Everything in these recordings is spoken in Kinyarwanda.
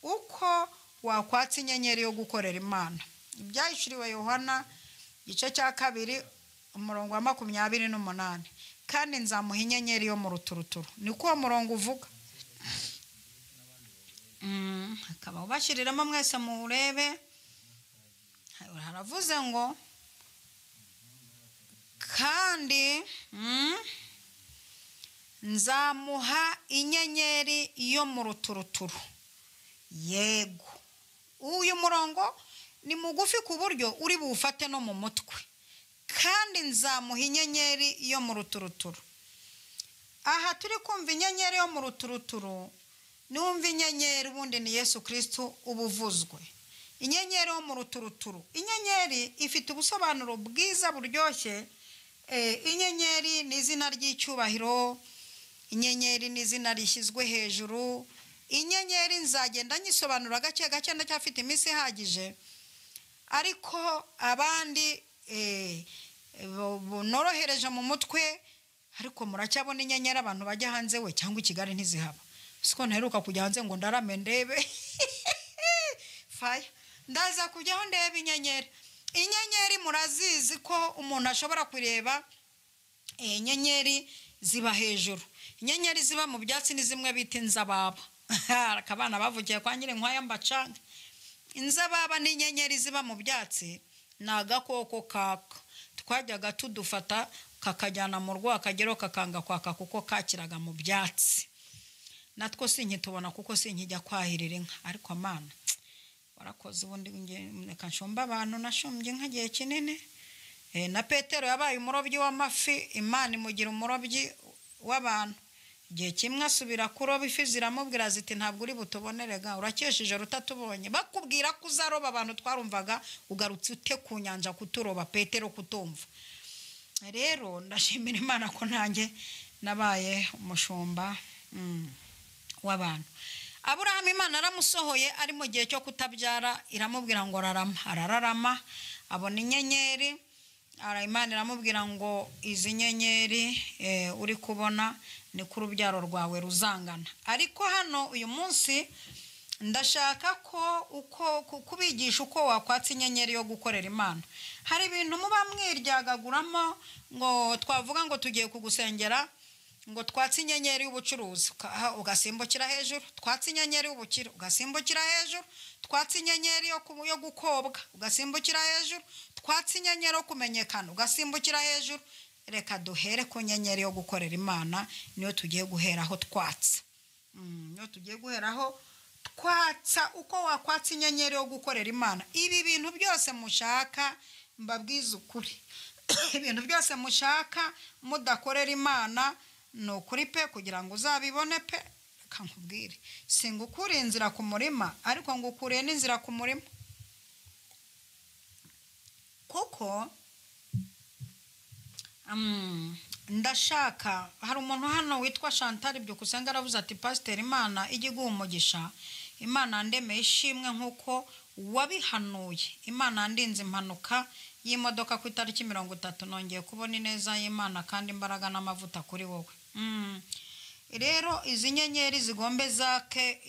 Uko wakwatsa inyenyeri yo gukorera Imana. Ibyahishuriwe Yohana igice cya 2 umurongo wa 28. Kandi nzamuha inyenyeri yo mu ruturuturu. Niko uwo murongo uvuga. Akaba ubashyiriramo mwese muwurebe. Haravuze ngo kandi nzamuha inyenyeri yo mu ruturuturu. Yego, uyu murongo ni mugufi ku buryo uri buwufate no mu mutwe. Kandi nzamuha inyenyeri yo mu ruturuturu. Aha turi kumva inyenyeri yo mu ruturuturu, niwumva inyenyeri ubundi ni Yesu Kristo ubuvuzwe. Inyenyeri yo mu ruturuturu, inyenyeri ifite ubusobanuro bwiza buryoshye. Inyenyeri ni izina ry'icyubahiro, inyenyeri ni izina rishyizwe hejuru. Inyenyeri nzagenda nyisobanura gake gake, ndacyafite iminsi ihagije, ariko abandi norohereje mu mutwe. Ariko muracyabona inyenyeri abantu bajya hanze we, cyangwa i Kigali ntizihaba. Siko ntaheruka kujya hanze ngo ndarame ndebe. Faya, ndaza kujyaho ndebe inyenyeri. Inyenyeri murazizi ko umuntu ashobora kureba. Inyenyeri ziba hejuru. Inyenyeri ziba mu byatsi ni zimwe bita inzababa. Akabana bavugiye kwa Nyirinkwaya mbacanga. Inzababa ni inyenyeri ziba mu byatsi, ni agakoko kaka. Twajyaga tudufata kakajyana mu rwo akagero kakanga kwaka kuko kakiraga mu byatsi. Natwo sinkitubona kuko sinkijya kwahirira inka. Ariko Mana warakoze, ubundi reka nshumba abantu, nashumbye inka igihe kinini. Na Petero yabaye umurobyi w'amafi, Imana imugira umurobyi w'abantu. Igihe kimwe asubira kuroba ifi ziramubwira ziti ntabwo uri butubonerega, urakesha ijoro utatubonye. Bakubwira ko uzaroba abantu twarumvaga, ugarutse ute ku nyanja kuturoba? Petero kutumva. Rero ndashimira Imana ko nanjye nabaye umushumba w'abantu. Aburahamu Imana aramusohoye ari mu gihe cyo kutabyara, iramubwira ngo rarama. Arararama, abona inyenyeri. Imana iramubwira ngo izi nyenyeri uri kubona ni ku rubyaro rwawe ruzangana. Ariko hano uyu munsi ndashaka ko uko kubigisha uko wakwatsa inyenyeri yo gukorera Imana. Hari ibintu muba mwiryagaguramo ngo twavuga ngo tugiye kugusengera ngo twatse inyenyeri y'ubucuruzi, ugasimbukira hejuru, twatse inyenyeri y'ubukire, ugasimbukira hejuru, twatse inyenyeri yo gukobwa, ugasimbukira hejuru, twatse inyenyeri yo kumenyekana, ugasimbukira hejuru. Reka duhere ku nyenyeri yo gukorera Imana, niyo tugiye guheraho twatsa. Niyo tugiye guheraho twatsa uko wakwatsa inyenyeri yo gukorera Imana. Ibi bintu byose mushaka, mbabwiza ukuri, ibintu byose mushaka mudakorera Imana ni ukuri pe, kugira ngo uzabibone pe. Reka nkubwire, singukuriye inzira ku murima, ariko ngukuriye n'inzira ku murima. Kuko ndashaka, hari umuntu hano witwa Chantal Byukusenge aravuze ati Pasiteri Imana ijye iguha umugisha, Imana ndemeye ishimwe nk'uko wabihanuye, Imana ndinze impanuka y'imodoka ku itariki 30, nongeye kubona ineza y'Imana kandi imbaraga n'amavuta kuri wowe. Rero izi nyenyeri zigombe zake,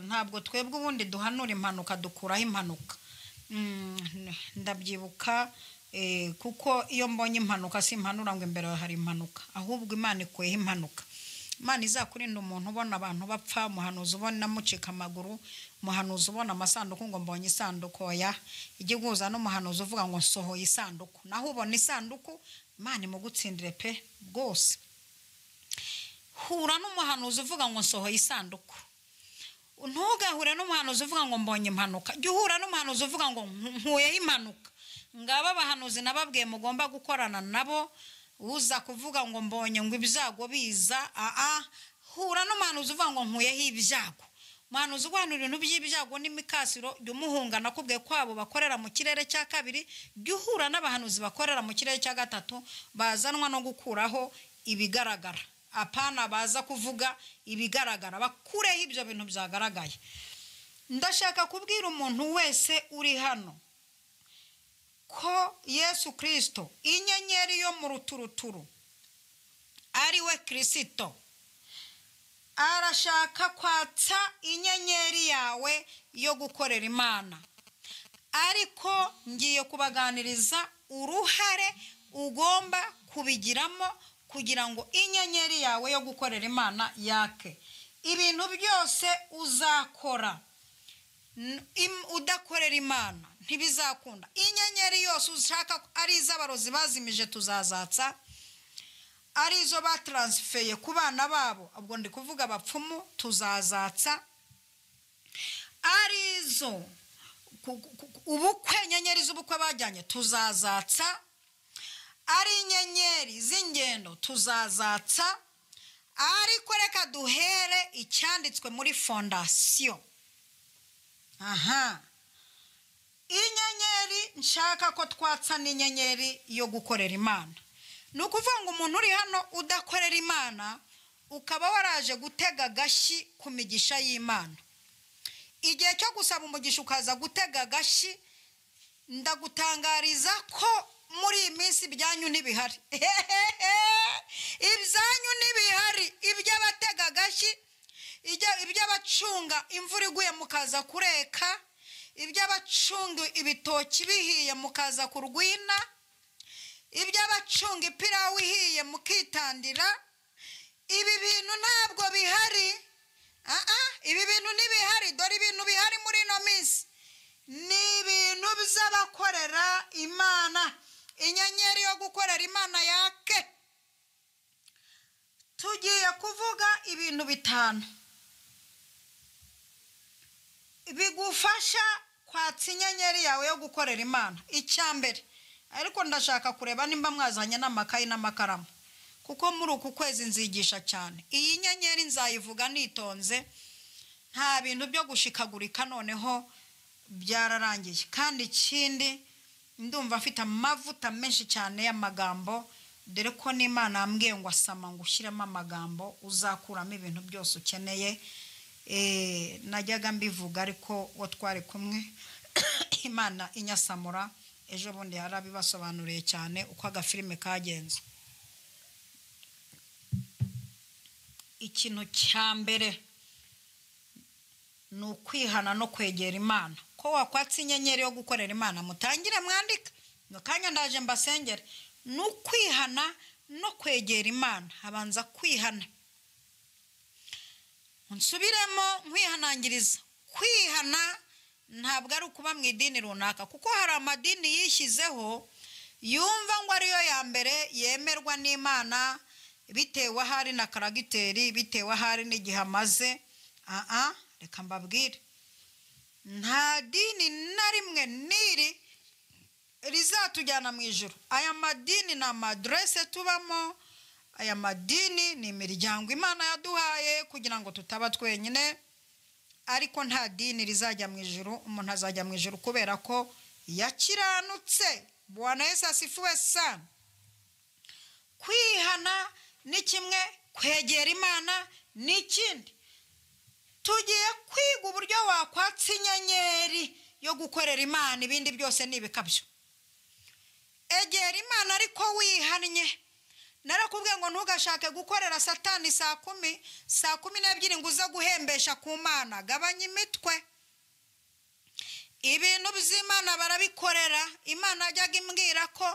ntabwo twebwe ubundi duhanura impanuka, dukuraho impanuka. Ndabyibuka kuko iyo mbonye impanuka simpanura ngo imbere hari impanuka, ahubwo Imana ikuyeho impanuka. Imana izakurinda umuntu ubona abantu bapfa, umuhanuzi ubona mucika amaguru, umuhanuzi ubona amasanduku ngo mbonye isanduku, oya. Ijye guhuza n'umuhanuzi uvuga ngo nsohoye isanduku, naho ubona isanduku Imana imugutsindire pe rwose. Hura n'umuhanuzi uvuga ngo nsohoye isanduku, ntugahure n'umuhanuzi uvuga ngo mbonye impanuka. Jya uhura n'umuhanuzi uvuga ngo nkuyeho impanuka. Ngaba abahanuzi nababwiye mugomba gukorana nabo, uza kuvuga ngo mbonye ngo ibyago biza, hura n'umuhanuzi uvuga ngo nkuyeho ibyago. Umuhanuzi uguhanura ibintu by'ibyago n'imikasiro, jya umuhunga. Nakubwiye ko abo bakorera mu kirere cya kabiri, jya uhura n'abahanuzi bakorera mu kirere cya gatatu, bazanwa no gukuraho ibigaragara. Apana baza kuvuga ibigaragara, bakureho ibyo bintu byagaragaye. Ndashaka kubwira umuntu wese uri hano ko Yesu Kristo inyenyeri yo mu ruturuturu ari we Kristo, Arashaka kwatsa inyenyeri yawe yo gukorera Imana. Ariko ngiye kubaganiriza uruhare ugomba kubigiramo kugira ngo inyenyeri yawe yo gukorera Imana yake. Ibintu byose uzakora udakorera Imana ntibizakunda. Inyenyeri yose ushaka, ari iz'abarozi bazimije tuzazatsa, ari izo batransfeye ku bana babo, ubwo ndi kuvuga abapfumu, tuzazatsa, ari izo ubukwe, inyenyeri z'ubukwe bajyanye tuzazatsa, ari inyenyeri z'ingendo tuzazatsa. Ariko reka duhere icyanditswe muri fondasiyo. Aha, inyenyeri nshaka ko twatsa ni inyenyeri yo gukorera Imana. Ni ukuvuga ngo umuntu uri hano udakorera Imana, ukaba waraje gutega agashyi ku migisha y'Imana, igihe cyo gusaba umugisha ukaza gutega agashyi, ndagutangariza ko muri iyi minsi ibyanyu ntibihari. Ibyanyu ntibihari. Iby'abatega agashyi, iby'abacunga imvura iguye mukaza kureka, iby'abacunga ibitoki bihiye mukaza kurwina, iby'abacunga ipirawu ihiye mukitandira, ibi bintu ntabwo bihari. Ibi bintu ntibihari. Dore ibintu bihari muri ino minsi ni ibintu by'abakorera Imana. Inyenyeri yo gukorera Imana yake. Tugiye kuvuga ibintu 5 bigufasha kwatsa inyenyeri yawe yo gukorera Imana. Icya mbere, ariko ndashaka kureba nimba mwazanye n'amakayi n'amakaramu, kuko muri uku kwezi nzigisha cyane. Iyi nyenyeri nzayivuga nitonze, nta bintu byo gushikagurika, noneho byararangiye. Kandi ikindi, ndumva afite amavuta menshi cyane y'amagambo, dore ko n'Imana yambwiye ngo asama ngo ushyiremo amagambo uzakuramo ibintu byose ukeneye. Najyaga mbivuga ariko uwo twari kumwe Imana inyasamura ejo bundi yarabibasobanuriye cyane uko agafilime kagenze. Ikintu cya mbere ni ukwihana no kwegera Imana. Ko wakwatsa inyenyeri yo gukorera Imana, mutangire mwandika, mu kanya ndaje mbasengere. Ni ukwihana no kwegera Imana. Habanza kwihana. Nsubiremo nkwihanangiriza. Kwihana ntabwo ari ukuba mu idini runaka, kuko hari amadini yishyizeho yumva ngo ariyo ya mbere yemerwa n'Imana, bitewe ahari na karagiteri, bitewe ahari n'igihe amaze. Reka mbabwire, nta dini na rimwe niri rizatujyana mu ijuru. Aya madini ni amadrese tubamo, aya madini ni imiryango Imana yaduhaye kugira ngo tutaba twenyine, ariko nta dini rizajya mu ijuru. Umuntu azajya mu ijuru kubera ko yakiranutse. Bwana Yesu asifiwe sana. Kwihana ni kimwe, kwegera Imana ni ikindi. Tugiye kwiga uburyo wakwatsa inyenyeri yo gukorera Imana, ibindi byose ni ibikabyo. Egera Imana ariko wihannye. Narakubwiye ngo ntugashake gukorera Satani 10:00, 12:00 ngo uze guhembesha ku Mana. Gabanya imitwe. Ibintu by'Imana barabikorera. Imana yajyaga imbwira ko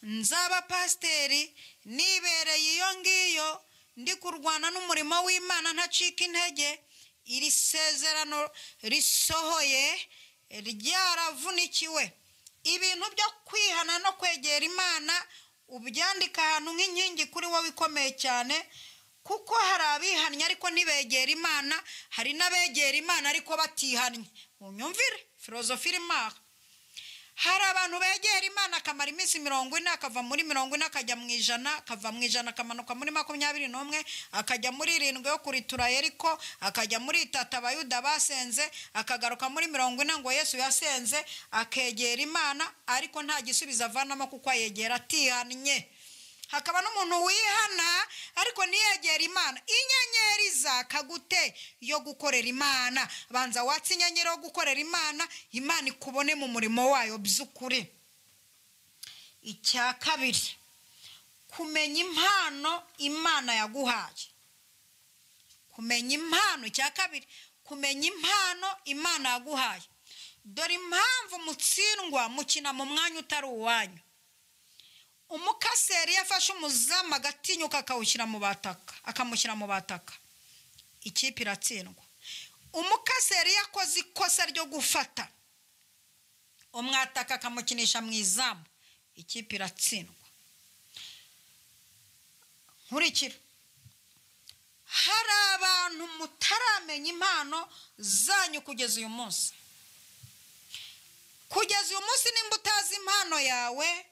nzaba pasiteri nibereye iyo ngiyo, ndi kurwana n'umurimo w'Imana ntacika intege. Iri sezerano risohoye ryaravunikiwe. Ibintu byo kwihana no kwegera Imana ubyandika ahantu nk'inkingi kuri wowe ikomeye cyane, kuko hari abihannye ariko ntibegera Imana, hari n'abegera Imana ariko batihannye. Unyumvire filozofi irimo aha. Hari abantu begera Imana akamara iminsi 40, akava muri 40 akajya mu 100, akava mu 100 akamanuka muri 21, akajya muri 7 yo kuritura Yeriko, akajya muri 3 abayuda basenze, akagaruka muri 40 ngo Yesu yasenze, akegera Imana ariko nta gisubizo avanamo kuko ayegera atihannye. Hakaba n'umuntu wihana ariko ntiyegera Imana. Inyenyeri zakagute yo gukorera Imana. Banza watse inyenyeri yo gukorera Imana, Imana ikubone mu murimo wayo by'ukuri. Icya kabiri, kumenya impano Imana yaguhaye. Kumenya impano. Icya kabiri, kumenya impano Imana yaguhaye. Dore impamvu mutsindwa, mukina mu mwanya utari uwanyu. Umukaseri yafashe umuzamu agatinyuka akawushyira mu bataka, akamushyira mu bataka, ikipe iratsindwa. Umukaseri yakoze ikosa ryo gufata umwataka akamukinisha mu izamu, ikipe iratsindwa. Nkurikira, hari abantu mutaramenya impano zanyu kugeza uyu munsi. Kugeza uyu munsi nimba utazi impano yawe,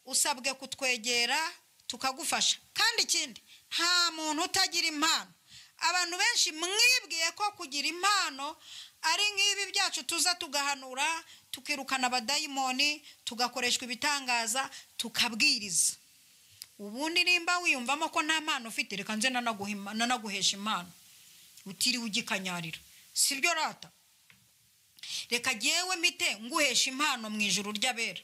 usabwe kutwegera tukagufasha. Kandi ikindi, nta muntu utagira impano. Abantu benshi mwibwiye ko kugira impano ari nk'ibi byacu tuza tugahanura, tukirukana abadayimoni, tugakoreshwa ibitangaza, tukabwiriza. Ubundi nimba wiyumvamo ko nta mpano ufite, reka nze nanaguhesha impano utiriwe ugikanyarira, sibyo rata? Reka jyewe mpite nguhesha impano mu ijuru ry'abera,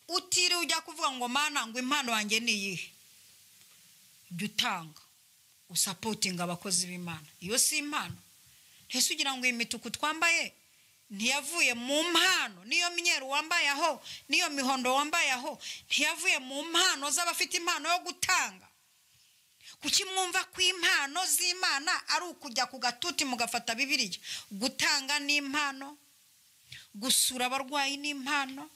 utiriwe ujya kuvuga ngo mana ngo impano yanjye ni iyihe. Jya utanga, usapotinga abakozi b'Imana, iyo si impano. Ntese ugira ngo iyi mituku twambaye ntiyavuye mu mpano? Niyo myeru wambaye aho, niyo mihondo wambaye aho, ntiyavuye mu mpano z'abafite impano yo gutanga? Kuki mwumva ko impano z'Imana ari ukujya ku gatuti mugafata Bibiliya? Gutanga ni impano, gusura abarwayi ni impano,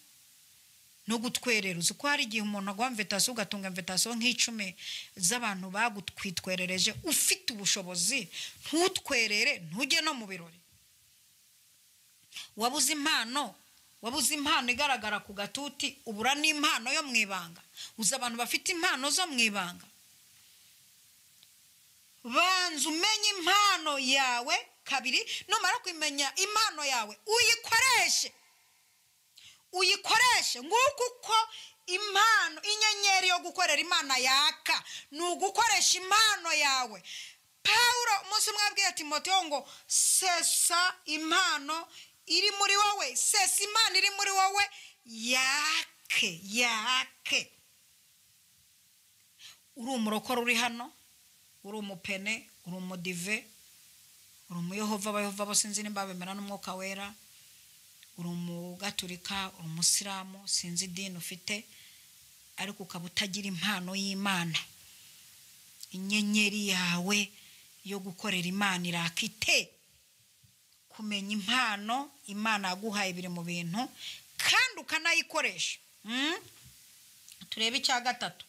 no gutwerera. Uzi ko hari igihe umuntu aguha invitation, ugatunga invitation nk'icumi z'abantu bagutwitwerereje, ufite ubushobozi ntutwerere, ntujye no mu birori. Wabuze impano, wabuze impano igaragara ku gatuti, ubura n'impano yo mu ibanga. Uzi abantu bafite impano zo mu ibanga? Banza umenye impano yawe. Kabiri, numara kumenya impano yawe uyikoreshe, uyikoreshe. Nguko uko impano, inyenyeri yo gukorera Imana yaka, ni ugukoresha impano yawe. Pawulo umunsi umwe abwiye Timoteyo ngo sesa impano iri muri wowe, sesa impano iri muri wowe yake, yake. Uri umurokore uri hano, uri umupene, uri umudive, uri umuyehova, abayehova bose sinzi nimba bemera n'umwuka wera, uri umugaturika, uri umusilamu, sinzi idini ufite, ariko ukaba utagira impano y'Imana. Inyenyeri yawe yo gukorera Imana iraka ite? Kumenya impano Imana yaguhaye biri mu bintu, kandi ukanayikoresha. Turebe icya gatatu.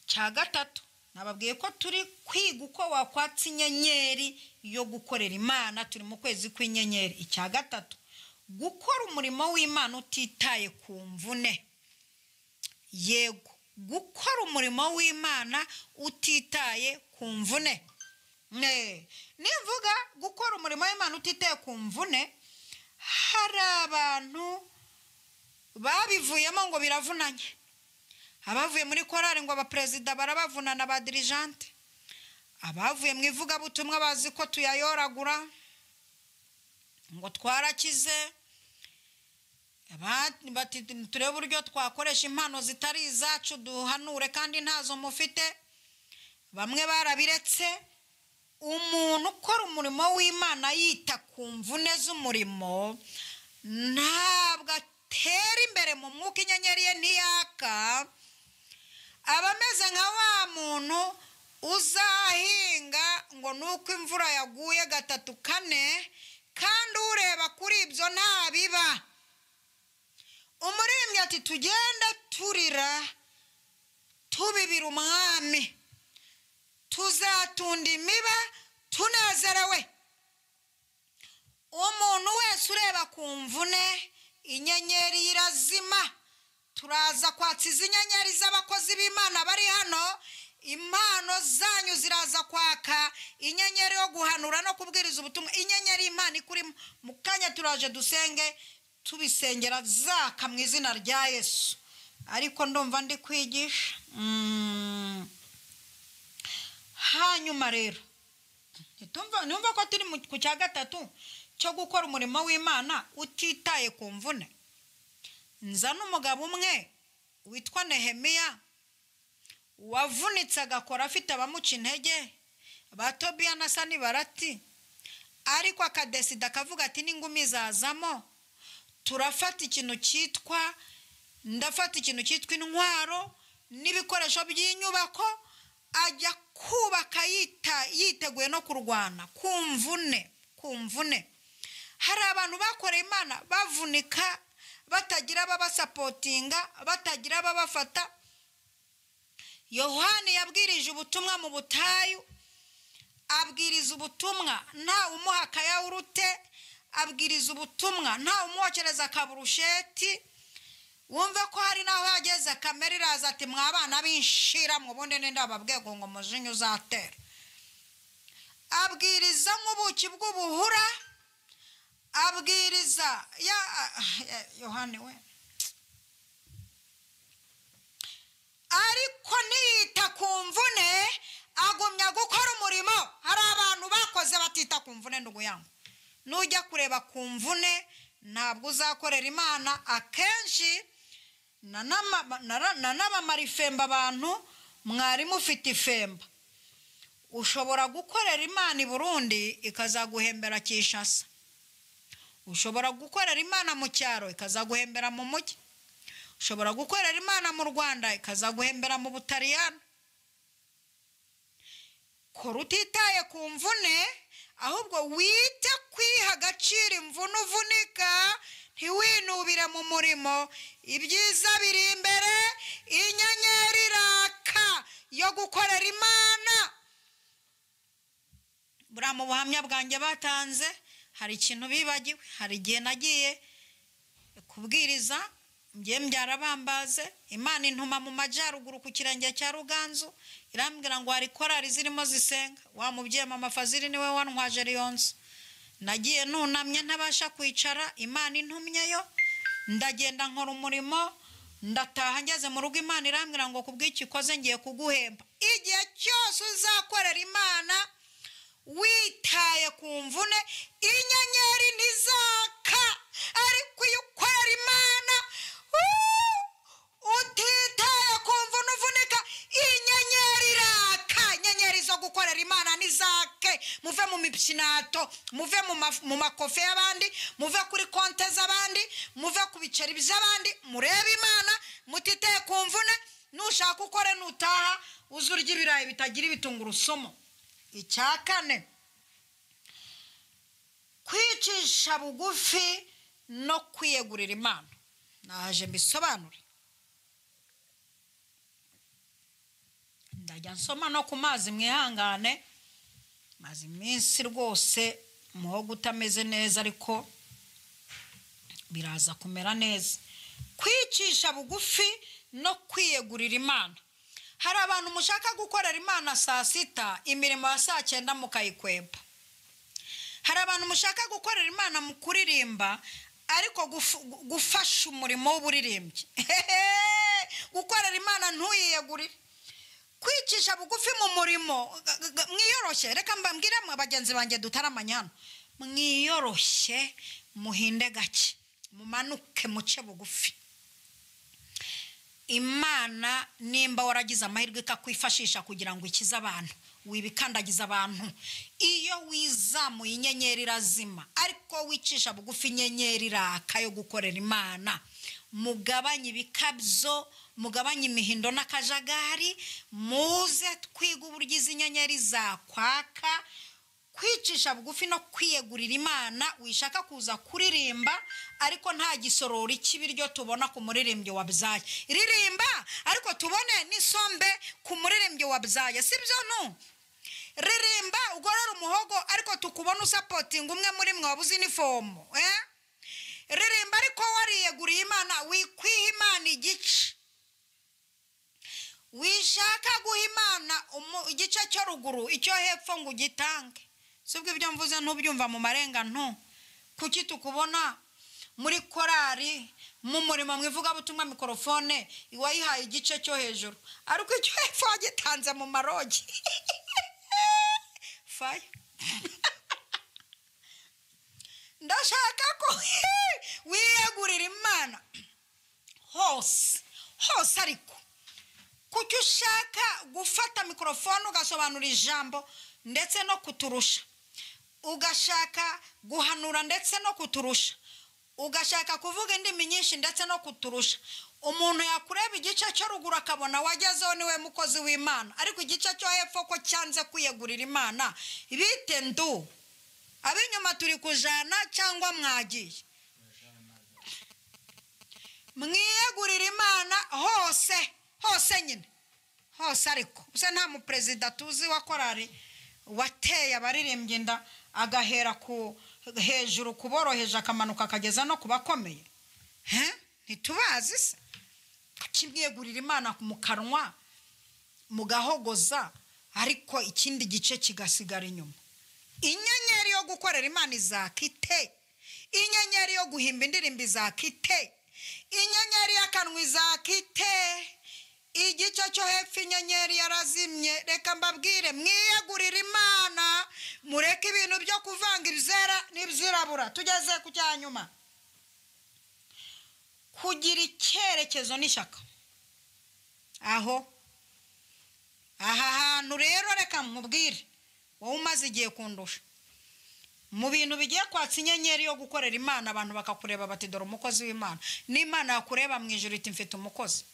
Cya gatatu, nababwiye ko turi kwiga uko wakwatsa inyenyeri yo gukorera Imana, turi mu kwezi kw'inyenyeri. Icya gatatu, gukora umurimo w'Imana utitaye ku mvune. Yego, gukora umurimo w'Imana utitaye ku mvune. Nivuga gukora umurimo w'Imana utitaye ku mvune, hari abantu babivuyemo ngo biravunanye. Abavuye muri korari ngo abaperezida barabavunana, ba dirijante. Abavuye mu ivugabutumwa bazi ko tuyayoragura, ngo twarakize. Bati turebe uburyo twakoresha impano zitari izacu duhanure kandi ntazo mufite. Bamwe barabiretse. Umuntu ukora umurimo w'Imana yita ku mvune z'umurimo ntabwo atera imbere mu mwuka, inyenyeri ye ntiyaka. Aba ameze nka wa muntu uzahinga ngo nuko imvura yaguye 3 4, kandi ureba kuri ibyo ntabiba. Umuririmbyi ati tugenda turira tubibira umwami, tuzatunda imiba tunezerewe. Umuntu wese ureba ku mvune inyenyeri irazima. Turaza kwatsa izi nyenyeri z'abakozi b'Imana bari hano, impano zanyu ziraza kwaka, inyenyeri yo guhanura no kubwiriza ubutumwa, inyenyeri y'Imana ikurimo. Mu kanya turaje dusenge, tubisengera zaka mu izina rya Yesu. Ariko ndumva ndi kwigisha. Hanyuma rero numva ko turi ku cya gatatu cyo gukora umurimo w'Imana utitaye ku mvune. Nza n'umugabo umwe witwa Nehemiya wavunitse agakora afite abamuca intege, Ba Tobiya na Sanibarati, ariko akadesida akavuga ati n'ingumi zazamo, turafata ikintu cyitwa, ndafata ikintu cyitwa intwaro n'ibikoresho by'inyubako. Ajya kubaka yiteguye no kurwana ku mvune, ku mvune. Hari abantu bakoreye Imana bavunika, batagira ababasapotinga, batagira ababafata. Yohani yabwirije ubutumwa mu butayu, abwiriza ubutumwa nta umuha akayawurute, abwiriza ubutumwa nta umuwokereza akaburusheti. Wumve ko hari naho yageze kamera iraza ati mwabana b'inshira mu bundi ninde ababwiye ngo umujinya uzatera. Abwiriza nk'ubuki bw'ubuhura, abwiriza ya Yohani we, ariko ntiyita ku mvune, agumya gukora umurimo. Hari abantu bakoze batita ku mvune. Ndugu yangu, nujya kureba ku mvune ntabwo uzakorera Imana. Akenshi nanabamara ifemba abantu, mwari mufite ifemba. Ushobora gukorera Imana i Burundi ikazaguhembera Kinshasa, ushobora gukorera Imana mu cyaro ikazaguhembera mu mujyi, ushobora gukorera Imana mu Rwanda ikazaguhembera mu Butaliyani. Kora utitaye ku mvune, ahubwo wite kwiha agaciro imvune uvunika, ntiwinubire mu murimo. Ibyiza biri imbere, inyenyeri iraka yo gukorera Imana. Buriya mu buhamya bwanjye batanze hari ikintu bibagiwe. Hari igihe nagiye kubwiriza njye mbyarabambaze, Imana intuma mu majyaruguru ku kirenge cya Ruganzu, irambwira ngo hari korari zirimo zisenga. Wa mubyeyi mama Fazili niwe wantwaje Liyonse. Nagiye nunamye ntabasha kwicara, Imana intumyeyo, ndagenda nkora umurimo, ndataha. Ngeze mu rugo Imana irambwira ngo kubw'iki ukoze ngiye kuguhemba. Igihe cyose uzakorera Imana witaye ku mvune, inyenyeri ntizaka. Ariko iyo ukorera Imana utitaye ku mvune uvunika, inyenyeri iraka. Inyenyeri zo gukorera Imana nizake. Muve mu mipyinato, muve mu makofe y'abandi, muve kuri konte z'abandi, muve ku biceri by'abandi, murebe Imana mutitaye ku mvune. Nushaka ukore, nutaha uzurya ibirayi bitagira ibitungurusumu. Icya kane, kwicisha bugufi no kwiyegurira Imana. Naje mbisobanure, ndajya nsoma no ku mazi, mwihangane, maze iminsi rwose umuhogo utameze neza, ariko biraza kumera neza. Kwicisha bugufi no kwiyegurira Imana. Hari abantu mushaka gukorera Imana saa sita, imirimo ya saa cyenda mukayikweba. Hari abantu mushaka gukorera Imana mu kuririmba, ariko gufasha umurimo w'uburirimbyi. Gukorera Imana ntuyiyegurire. Kwicisha bugufi mu murimo, mwiyoroshye. Reka mbabwire bagenzi banjye dutaramanya hano, mwiyoroshye, muhinde gake, mumanuke, muce bugufi. Imana nimba waragize amahirwe ikakwifashisha kugira ngo ikize abantu, wibikandagiza abantu. Iyo wizamuye inyenyeri irazima, ariko wicisha bugufi inyenyeri iraka yo gukorera Imana. Mugabanye ibikabyo, mugabanye imihindo n'akajagari, muze twiga uburyo izi nyenyeri zakwaka. Kwicisha bugufi no kwiyegurira Imana. Wishaka kuza kuririmba ariko nta gisorori cy'ibiryo tubona ku muririmbyi wabyaye. Ririmba ariko tubone n'isombe ku muririmbyi wabyaye, sibyo? No ririmba ugorora umuhogo ariko tukubona usapotinga umwe muri mwe wabuze inifomo. Ririmba ariko wariyeguriye Imana, wikwiha Imana igice. Wishaka guha Imana igice cyo ruguru, icyo hepfo ngo ugitange. Sibwo ibyo mvuze ntubyumva mu marenga nto. Kuki tukubona muri korari mu murimo mwivugabutumwa mikorofone iwayihaye igice cyo hejuru, ariko icyo hepfo wagitanze mu marogi? Fire. Ndashaka ko wiyegurira Imana hose hose, ariko Kuki ushaka gufata mikorofone ugasobanura ijambo ndetse no kuturusha, ugashaka guhanura ndetse no kuturusha, ugashaka kuvuga indimi nyinshi ndetse no kuturusha? Umuntu yakureba igice cyo ruguru akabona wagezeho niwe mukozi w'Imana, ariko igice cyo hepfo ko cyanze kwiyegurira Imana, bite ndu ab'inyuma turi kujana cyangwa mwagiye? Mwiyegurira Imana hose hose nyine hose. Ariko gusa nta muperezida tuzi wa korari wateye abaririmbyi inda agahera ku hejuru kuboroheje akamanuka akageza no ku bakomeye. Ntitubazi se? Kimwiyegurira Imana mu kanwa mugahogoza, ariko ikindi gice kigasigara inyuma. Inyenyeri yo gukorera Imana izaka ite? Inyenyeri yo guhimba indirimbo izaka ite? Inyenyeri y'akanwa izaka ite? Igice cyo hepfo inyenyeri yarazimye. Reka mbabwire, mwiyegurire Imana, mureke ibintu byo kuvanga ibyera n'ibyirabura. Tugeze ku cya nyuma, kugira icyerekezo n'ishyaka. Aho aha hantu rero reka nkubwire, wowe umaze igihe kundusha mu bintu bigiye kwatsa inyenyeri yo gukorera Imana, abantu bakakureba bati dore umukozi w'Imana, n'Imana yakureba mu ijuru iti mfite umukozi.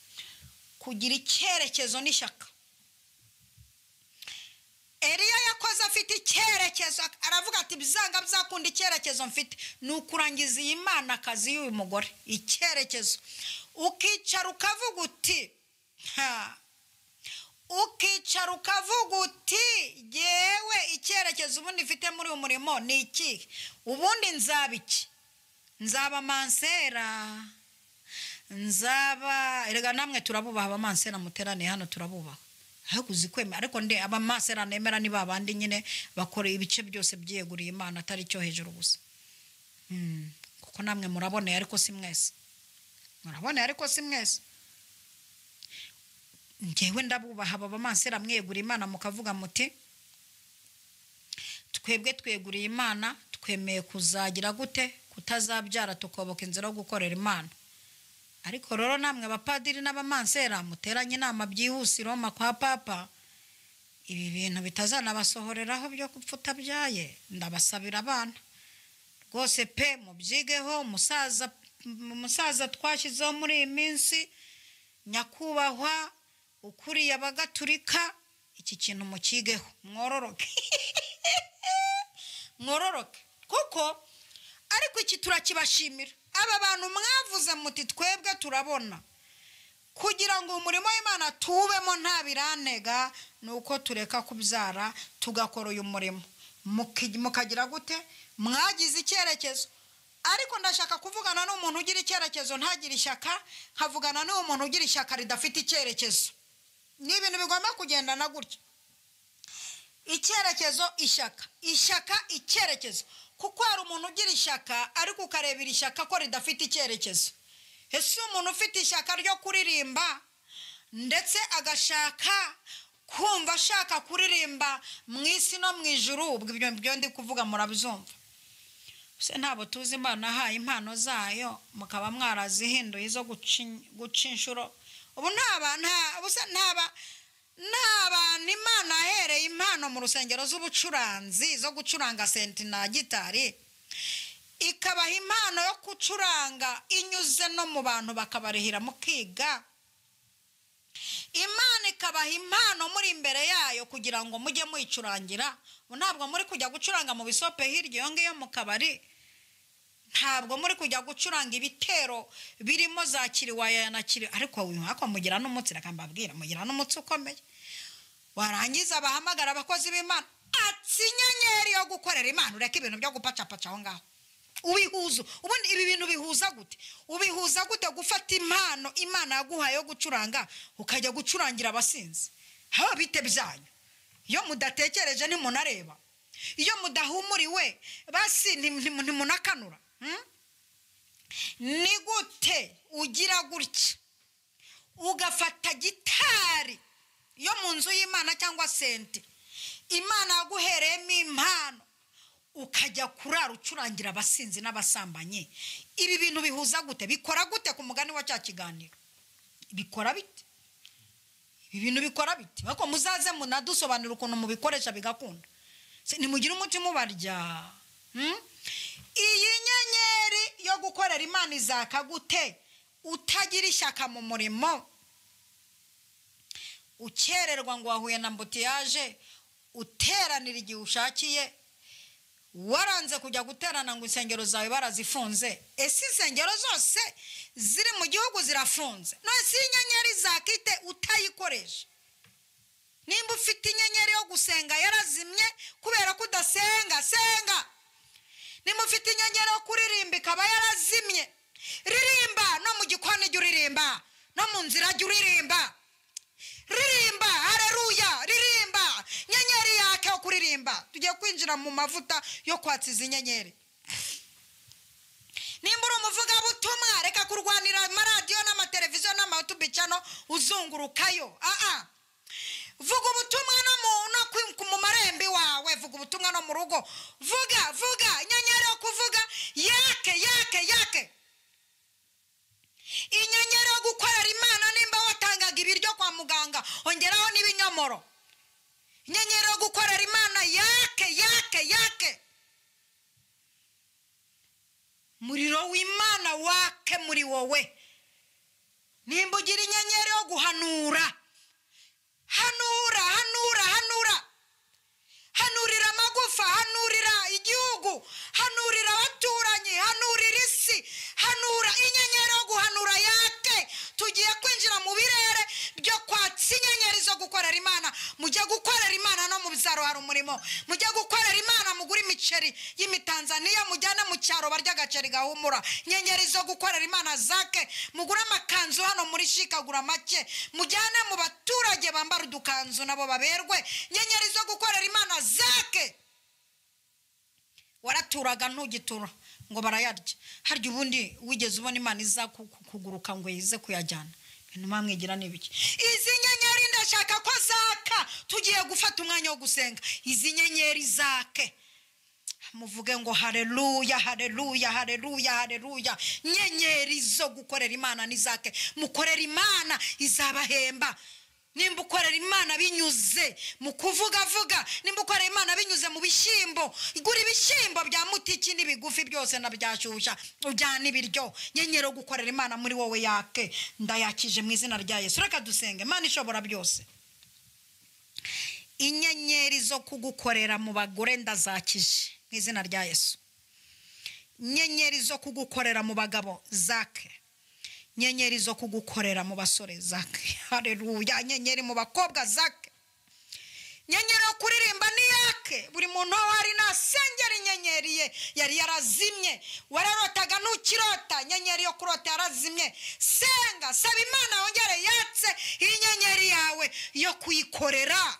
Kugira icyerekezo n'ishyaka. Eliya yakoze afite icyerekezo, aravuga ati bizanga byakunda, icyerekezo mfite ni ukurangiza iyi Mana akazi y'uyu mugore. Icyerekezo, ukicara ukavuga uti ukicara ukavuga uti yewe icyerekezo ubundi mfite muri uyu murimo ni iki? Ubundi nzaba iki? Nzaba mansera, nzaba erega namwe turabubaha abamansera muteraniye hano, turabubaha ariko uzi kwemera. Ariko nde abamansera nemera ni babandi nyine bakora ibice byose byiyeguriye Imana, atari cyo hejuru gusa. Kuko namwe muraboneye, ariko si mwese muraboneye, ariko si mwese. Ngewe ndabubaha aba bamansera mwiyeguriye Imana, mukavuga muti twebwe tweguriye Imana, twemeye kuzagira gute? Kutazabyara, tukoboka inzira yo gukorera Imana. Ariko rero namwe abapadiri n'abamansera muteranye inama byihuse Roma kwa papa, ibi bintu bitazanabasohoreraho byo gupfa utabyaye. Ndabasabira abana rwose pe, mubyigeho. Umusaza twashyizeho muri iyi minsi, nyakubahwa ukuriye abagaturika, iki kintu mukigeho, mwororoke mwororoke kuko ariko iki turakibashimira. Aba bantu mwavuze muti twebwe turabona kugira ngo umurimo w'Imana tubemo nta birantega, ni uko tureka kubyara tugakora uyu murimo. Mukagira gute? Mwagize icyerekezo. Ariko ndashaka kuvugana n'umuntu ugira icyerekezo ntagire ishyaka, nkavugana n'umuntu ugira ishyaka ridafite icyerekezo. Ni ibintu bigomba kugendana gutya: icyerekezo, ishyaka, ishyaka, icyerekezo. Kuko hari umuntu ugira ishyaka ariko ukarebera ishyaka ko ridafite icyerekezo. Ese umuntu ufite ishyaka ryo kuririmba ndetse agashaka kumva ashaka kuririmba mu isi no mu ijuru, ubwo ibyo ndi kuvuga murabyumva. Se ntabwo tuzi Imana ahaye impano zayo mukaba mwarazihinduye izo guca inshuro. Ubu nta bantu Imana ahereye impano mu rusengero z'ubucuranzi zo gucuranga senti na gitari, ikabaha impano yo gucuranga inyuze no mu bantu bakabarihira mukiga. Imana ikabaha impano muri imbere yayo kugira ngo mujye muyicurangira. Ntabwo muri kujya gucuranga mu bisope hirya iyo ngiyo mu kabari, ntabwo muri kujya gucuranga ibitero birimo za kiriwaya na kiri, ariko ariko mugira n'umutsi, reka mbabwira, mugira n'umutsi ukomeye. Warangiza bahamagara abakozi b'Imana, atsi inyenyeri yo gukorera Imana, ureke ibintu byo gupacapaca aho ngaho. Ubihuza ubundi ibi bintu bihuza gute? Ubihuza gute gufata impano Imana yaguhaye yo gucuranga ukajya gucurangira abasinzi? Haba bite byanyu iyo mudatekereje, ntimunareba, iyo mudahumuriwe basi ntimunakanura. Ni gute ugira gutya ugafata gitari yo mu nzu y'Imana cyangwa sente Imana yaguhereyemo impano ukajya kurara ucurangira abasinzi n'abasambanyi? Ibi bintu bihuza gute? Bikora gute ku mugani wa cya kiganiro? Bikora bite? Ibintu bikora biti bako muzaze munadusobanura ukuntu mubikoresha bigakunda. Nimugire umutima ubarya. Iyi nyenyeri yo gukorera Imana izaka gute utagira ishyaka mu murimo, ukererwa ngo wahuye na mbutiyaje, uteranira igihe ushakiye, waranze kujya guterana ngo insengero zawe barazifunze. Ese insengero zose ziri mu gihugu zirafunze? None si inyenyeri zakite utayikoresha? Nimba ufite inyenyeri yo gusenga yarazimye kubera ko udasenga, senga. Nimba ufite inyenyeri yo kuririmba ikaba yarazimye, ririmba. No mu gikoni jya uririmba, no mu nzira jya uririmba, ririmba haleluya, ririmba. Nyenyeri yake yo kuririmba. Tugiye kwinjira mu mavuta yo kwatsa izi nyenyeri. Nimba uri umuvugabutumwa, reka kurwanira amaradiyo n'amateleviziyo n'amayutubi cano uzungurukayo. Vuga ubutumwa no mu marembo wawe, vuga ubutumwa no mu rugo, vuga vuga. Inyenyeri yo kuvuga yake yake yake. Inyenyeri yo gukorera Imana, nimba watangaga ibiryo kwa muganga ongeraho n'ibinyomoro. Inyenyeri yo gukorera Imana yake yake yake. Muriro w'Imana wake muri wowe. Nimba ugira inyenyeri yo guhanura, hanura hanura hanura. Hanurira amagufa, hanurira igihugu, hanurira abaturanyi, hanurira isi, hanura. Inyenyeri yo guhanura yake. Tugiye kwinjira mu birere byo kwatsa inyenyeri zo gukorera Imana. Mujye gukorera Imana no mu byaro hari umurimo. Mujye gukorera Imana mugure imiceri y'imitanzaniya mujyane mu cyaro barya agaceri gahumura. Inyenyeri zo gukorera Imana zake. Mugure amakanzu hano muri shikagura make, mujyane mu baturage bambara udukanzu nabo baberwe. Inyenyeri zo gukorera Imana zake. Waraturaga ntugitura ngo barayarya. Harya ubundi wigeze ubona Imana iza kuguruka ngo ize kuyajyana? Ibintu mwamwigira n'ibiki? Izi nyenyeri ndashaka ko zaka. Tugiye gufata umwanya wo gusenga. Izi nyenyeri zake. Muvuge ngo haleluya haleluya haleluya haleluya. Nyenyeri zo gukorera Imana ni zake. Mukorera Imana izabahemba. Nimba ukorera Imana binyuze mu kuvuga vuga, nimba ukorera Imana binyuze mu bishyimbo, igura ibishyimbo bya mutiki n'ibigufi byose na byashyushya, ujyana ibiryo. Nyenyeri yo gukorera Imana muri wowe yake. Ndayakije mu izina rya Yesu. Reka dusenge. Imana ishobora byose. Inyenyeri zo kugukorera mu bagore ndazakije mu izina rya Yesu. Inyenyeri zo kugukorera mu bagabo zake. Nyenyeri zo kugukorera mu basore zake. Haleluya. Nyenyeri mu bakobwa zake. Nyenyeri yo kuririmba ni yake. Buri muntu aho ari nasengera inyenyeri ye yari yarazimye. Wararotaga ntukirota, nyenyeri yo kurota yarazimye. Senga, saba Imana yongere yatse inyenyeri yawe yo kuyikorera.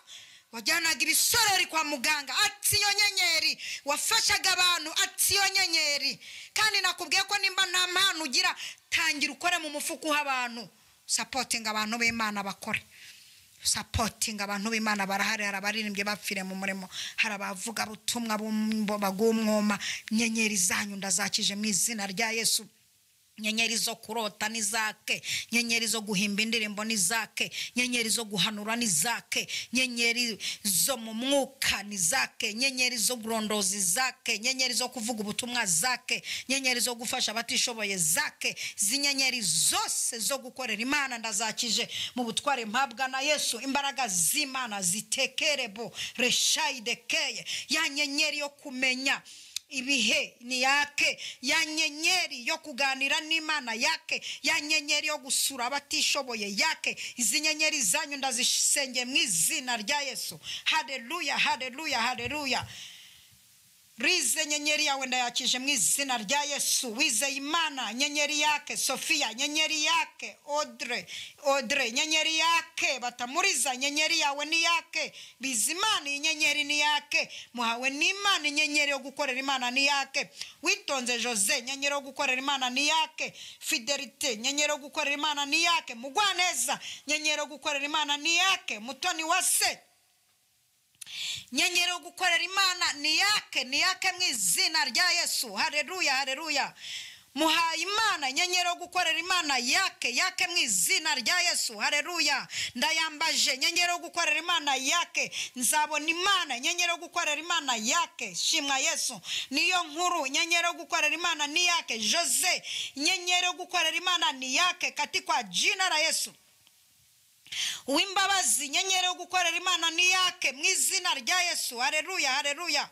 Wajyanaga ibisorori kwa muganga, atsi iyo nyenyeri. Wafashaga abantu, atsi iyo nyenyeri. Kandi nakubwiye ko nimba nta mpano ugira, tangira ukore mu mufuka uha abantu. Supporting abantu b'Imana bakore. Supporting abantu b'Imana barahari. Hari abaririmbye bapfire mu murimo, hari abavuga butumwa bagumwoma. Nyenyeri zanyu ndazakije mu izina rya Yesu. Nyenyeri zo kurota ni zake, nyenyeri zo guhimba indirimbo ni zake, nyenyeri zo guhanura ni zake, nyenyeri zo mu mwuka ni zake, nyenyeri zo gurondoza zake, nyenyeri zo kuvuga ubutumwa zake, nyenyeri zo gufasha abatishoboye zake. Izi nyenyeri zose zo gukorera Imana ndazakije mu butware mpabwa na Yesu. Imbaraga z'Imana zitekerebo reshaidekeye. Ya nyenyeri yo kumenya ibihe ni yake, ya nyenyeri yo kuganira n'Imana yake, ya nyenyeri yo gusura abatishoboye yake. Izi nyenyeri zanyu ndazisengeye mu izina rya Yesu. Haleluya haleluya haleluya. Rize nyenyeri yawe ndayakije mu izina rya Yesu. Wizeye Imana nyenyeri yake. Sofia nyenyeri yake. Audrey nyenyeri yake. Batamuriza nyenyeri yawe ni yake. Bizimana nyenyeri ni yake. Muhawe n'Imana nyenyeri yo gukorera Imana ni yake. Witonze Jose nyenyeri yo gukorera Imana ni yake. Fidelite nyenyeri yo gukorera Imana ni yake. Mugwaneza nyenyeri yo gukorera Imana ni yake. Mutoni wase nyenyeri yo gukorera Imana ni yake, ni yake mu izina rya Yesu. Haleluya haleluya. Muhaye Imana inyenyeri yo gukorera Imana yake, yake mu izina rya Yesu. Haleluya. Ndayambaje inyenyeri yo gukorera Imana yake, nzabona Imana inyenyeri yo gukorera Imana yake. Shimwa Yesu. Niyo nkuru inyenyeri yo gukorera Imana ni yake. Jose inyenyeri yo gukorera Imana ni yake katika jina la Yesu. Uwimbabazi inyenyeri yo gukorera Imana ni yake mu izina rya Yesu. Haleluya, haleluya.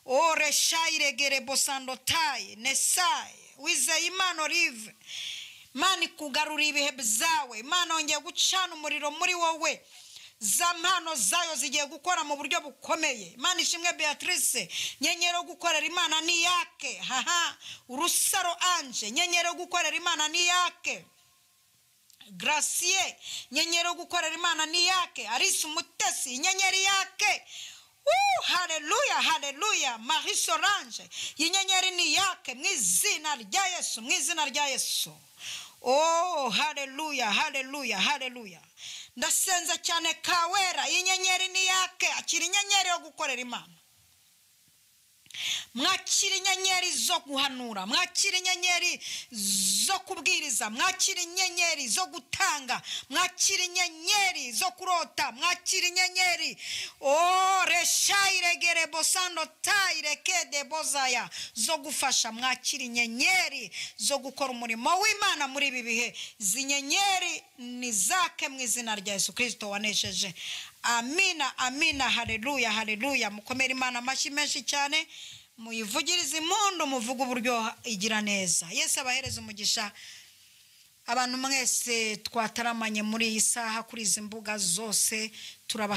Oreshairegere bosandotaye nesaye. Wizeye Imana Olive, Imana ikugarura ibihe byawe. Imana yongeye gucana umuriro muri wowe, za mpano zayo zigiye gukora mu buryo bukomeye. Imana ishimwe. Beatrice inyenyeri yo gukorera Imana ni yake. Haha. Urusaro Anje inyenyeri yo gukorera Imana ni yake. Gracie inyenyeri yo gukorera Imana ni yake. Alice Umutesi inyenyeri yake. Haleluya, haleluya. Marie Solange inyenyeri ni yake mu izina rya Yesu, mu izina rya Yesu. Oh, haleluya, haleluya, haleluya. Ndasenza cyane. Kawera inyenyeri ni yake. Akira inyenyeri yo gukorera Imana, mwakira inyenyeri zo guhanura, mwakira inyenyeri zo kubwiriza, mwakira inyenyeri zo gutanga, mwakira inyenyeri zo kurota, mwakira inyenyeri reshairegere bosando tairekede bozaya zo gufasha, mwakira inyenyeri zo gukora umurimo w'Imana muri ibi bihe. Izi nyenyeri ni zake mu izina rya Yesu Kristo wanesheje. Amina, amina. Haleluya, haleluya. Mukomere Imana amashyi menshi cyane, muyivugirize impundu, muvuge uburyo igira neza. Yesu abahereza umugisha. Abantu mwese twataramanye muri iyi saha kuri izi mbuga zose, turabashimira.